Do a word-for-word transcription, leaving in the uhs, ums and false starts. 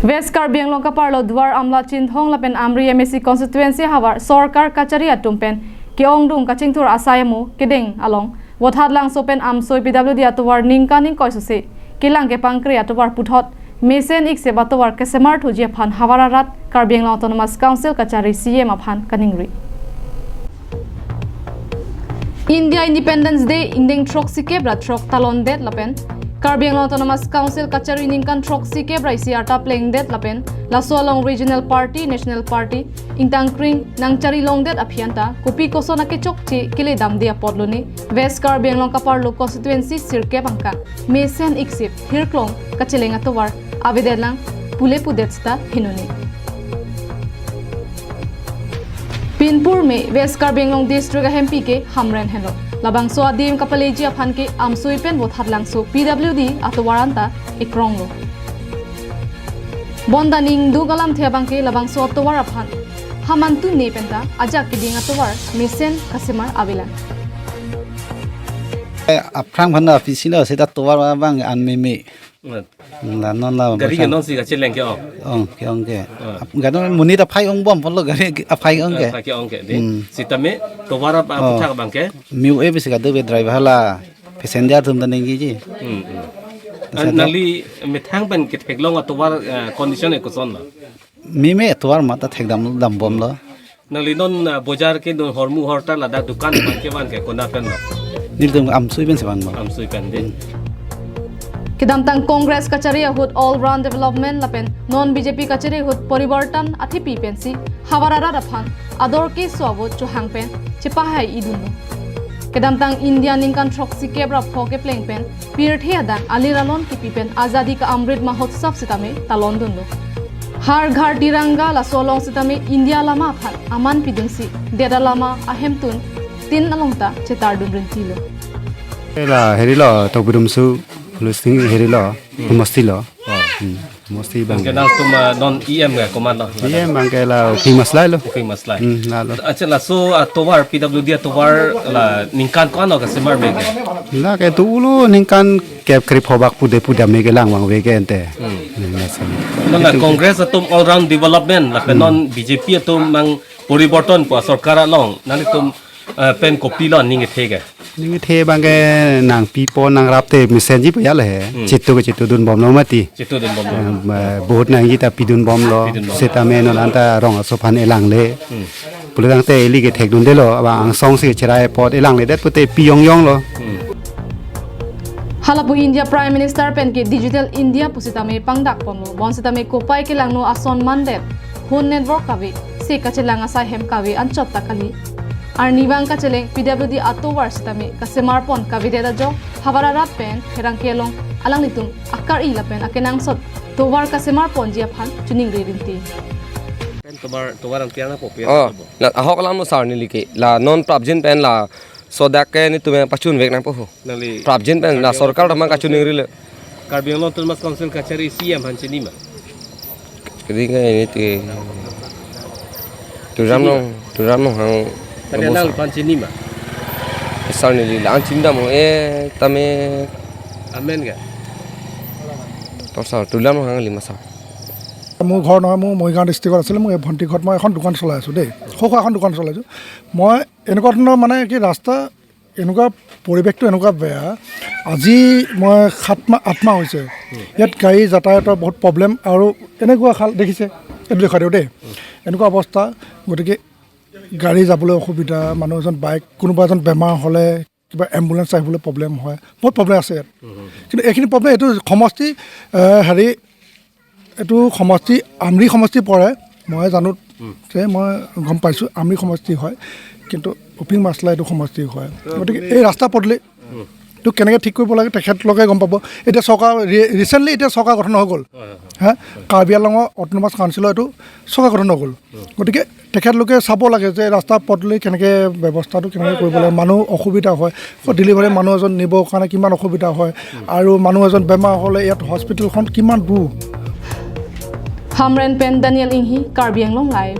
West Karbi Anglong kaparlo Duar Amla Chinthong lapen Amri M A C constituency havar sorkar kachari atum pen ke-ongdung kachingthur asai amo kedeng along Vothatlangso pen Amsoi P W D atovar ningkan ingkoi sose kelang kepangkre atovar puthot mesen iksep atovar kesemar thuji aphan havar arat Karbi Anglong Autonomous Council kachari C E M aphan kaningri. India Independence Day ingdeng throksikep ra throk talondet lapen Karbi Anglong Autonomous Council kachari ningkan throksikep ra isi arta plengdet lapen laso along regional party, national party, ingtangkring nangchari longdet aphi anta kopi koson akechokche keledamde apotlo ni West Karbi Anglong kaparlo constituency sirkep angka mesen iksep hirklong kacheleng atovar avedetlang pule pudet seta hinoni. Pinpur me West Karbi Anglong district ahempi ke Hamren henlo. Labangso adim kapaleji aphan ke Amsoi pen Vothatlangso P W D atovar anta ekronglo. Bonta ningduk alamthe abang ke labangso atovar aphan hamantu ne penta ajak keding atovar mesen kasemar avelang. Eh, aphrang phan na office lo seta tovar abang an meme. Hmm. La non la gari ke basa non si kacheleng ke-ong. Ong ke-ong ke. Ah. Ap-, gari monit aphai ongbom apotlo gari aphai ong ke. Ah, aphai ke-ong ke de. Hmm. Sitame tovar ap Oh. Aputhak abang ke. Miu e bisi kado be driver la passenger atum ta ningkiji. Hmm, hmm. Masa Ah, to- nangli methang pen ketheklong atovar, eh, condition e koson lo. Meme atovar mata thekdam dambomlo. Nangli non, ah, bojar ke non hormu horta ladak dukan ban ke ban ke kona pen lo. Nelitum Amsoi pen si vangbom. Amsoi pen de. Kedamtang Congress kachari ahut all round development lapen non B J P kachari ahut poriborton athepi pensi havar arat aphan ador keso avo chohang pen chepahai idunlo. Kedamtang India ningkan throksikep ra pho kepleng pen pirthe adang alir alon kipi pen Azadi ka Amrit Mahotsav sitame talondunlo. Har Ghar Tiranga laso along sitame India lama aphan aman pidunsi det alama ahemtun tin along ta chetardun rintilo. La heri lo, Tokbi Rumsu, Lusing heri lo, Hmm. Mosti lo. Oh. Hmm. Mosti bang. Bang ke nangtum, ah, non E M ke komat lo? E M bang ke la Uphing Maslai lo. Uphing Maslai. Hmm, la lo. Accha, laso atovar P W D atovar la ningkan ko-an lo kasemar me ke? La ke tu ulo ningkan kep krip hobak pude pude me kelang vangve ke ente. Hmm. Hmm, la si. Non la Congress atum all round development lapen Hmm. non B J P atum mang poriborton pu sorkar along nanglitum, eh, pen kopilo ning kethe ke? Ning kethe bang ke nangpipo nangrapte mesenji pu ya le he. Hmm. Chitu ke chitudunbomlo mati. Chitudunbomlo. Eh, bahut nangji ta pidunbomlo. Pidunbomlo. Sitame non anta rong aso aphan elangle. Hmm. Pulitangte ili ke thekdundelo, abang angsong si cherai apot elangledet pute pi yong yong lo. Hmm. Halapu India Prime Minister pen ke Digital India pusitame pangdakponlo. Bonsitame kopai kelangno ason mandet. Phone network kave, se kachelang asai hem kave anchot ta kali. Arnivang kacheleng P W D atovar sitame kasemarpon kavedet ajok havar arat pen pherangke along alanglitum akar-i lapen akenangsot tovar kasemarponji aphan choningri rinti. Pen tovar, tovar ang piang na po, piang Oh, na po. Na ahok alam lo sar neli ke. La non prapjin pen laso dak ke nelitum pachunvek nangpo ho. Nangli Prapjin pen la Karbi sorkar Anglong tamang kachoningri le. Karbi Anglong Autonomous Council kachari C E M aphan chinima? Kiri ke ini ti Tuliram Nong, Tuliram Ronghang. Tapi nang aphan chinima? Sar neli la-an chinidam ho, eh, tame Amen ke? Tor sar, Tuliram Ronghang lima sar. মোৰ ঘৰ নহয়, মোৰ মৰিগাঁও ডিষ্ট্ৰিক্টত আছিলে। মোৰ এই ভণ্টি ঘৰত মই এখন দোকান চলাই আছোঁ দেই, সৰু সুৰা এখন দোকান চলাই আছোঁ। মই এনেকুৱা ধৰণৰ মানে কি ৰাস্তা, এনেকুৱা পৰিৱেশটো এনেকুৱা বেয়া। আজি মই সাত মাহ, আঠ মাহ হৈছে, ইয়াত গাড়ী যাতায়াতৰ বহুত প্ৰব্লেম আৰু এনেকুৱা খাল দেখিছে, এইটো দেখুৱাই দিওঁ দেই, এনেকুৱা অৱস্থা। গতিকে গাড়ী যাবলৈ অসুবিধা, মানুহ এজন বাইক, কোনোবা এজন বেমাৰ হ'লে কিবা এম্বুলেন্স আহিবলৈ প্ৰব্লেম হয়, বহুত প্ৰব্লেম আছে ইয়াত। কিন্তু এইখিনি প্ৰব্লেম, এইটো সমষ্টি, এ, হেৰি, এইটো সমষ্টি, আমৰি সমষ্টি পৰে, মই জানো যে মই গম পাইছোঁ আমৰি সমষ্টি হয়, কিন্তু উপিং মাছলা এইটো সমষ্টি হয়। গতিকে এই ৰাস্তা পদূলি টো কেনেকৈ ঠিক কৰিব লাগে তেখেতলোকে গম পাব। এতিয়া চৰকাৰ ৰি-, ৰিচেণ্টলি এতিয়া চৰকাৰ গঠন হৈ গ'ল। হা, কাৰ্বি আংলঙৰ অট'নমাছ কাউন্সিলৰ এইটো চৰকাৰ গঠন হৈ গ'ল। গতিকে তেখেতলোকে চাব লাগে যে ৰাস্তা পদূলি কেনেকৈ, ব্যৱস্থাটো কেনেকৈ কৰিব লাগে। মানুহ অসুবিধা হয়, ডেলিভাৰী মানুহ এজন নিবৰ কাৰণে কিমান অসুবিধা হয়, আৰু মানুহ এজন বেমাৰ হ'লে ইয়াত হস্পিটেলখন কিমান দূৰ। Hamren pen Daniel Inghi, Karbi Anglong Live.